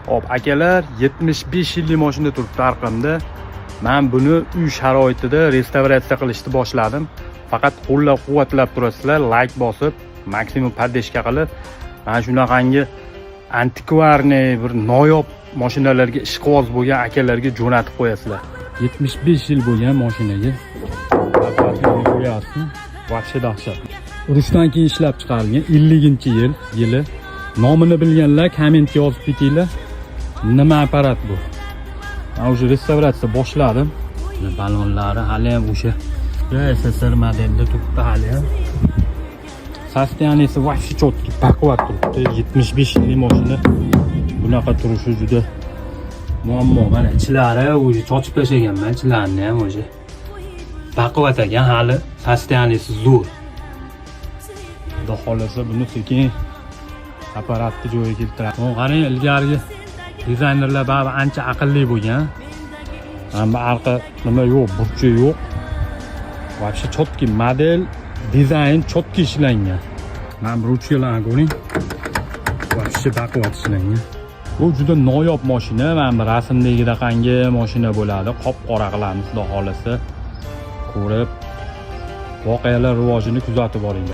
Hop, akalar, 75 yillik mashina turibdi orqamda. Men buni uy sharoitida restavratsiya qilishni boshladim. Faqat qo'llab-quvvatlab turasizlar, layk bosib, maksimum поддержка qilib, mana shunaqangi антикварный bir noyob mashinalarga ishqiboz bo'lgan akalarga jo'natib qo'yasizlar. 75 yil bo'lgan mashinaga ko'ryapsizmi? Вообще dahshat. Urushdan keyin ishlab chiqarilgan 50-yil yili. Nomini bilganlar kommentga yozib ketinglar. Nima apparat bu? Men уже restavratsiya boshladim. Mana balonlari hali ham o'sha SSSR modelda turibdi hali ham. Состояние si вообще четкий, baquvvat turibdi. 75 yillik mashina bunaqa turishi juda muammo. Mana ichlari уже chochib tashlaganman, ichlarini ham уже. Baquvvat ekan hali, состояние si zo'r. Xudo xohlasa, buni sekin apparatni joyiga keltiradi. Mana qarang, ilgarigi dizaynerlar baribir ancha aqlli bo'lgan. Mana bu arqa nima yo'q, burchi yo'q. Вообще четкий model, dizayn четкий ishlangan. Mana bu ruchkalarni ko'ring. Вообще baquvvat ishlangan. Bu juda noyob mashina. Mana bu rasmdagidaqangi mashina bo'ladi. Qop-qora qilamiz, xudo xohlasa. Ko'rib, voqealar rivojini kuzatib boringlar.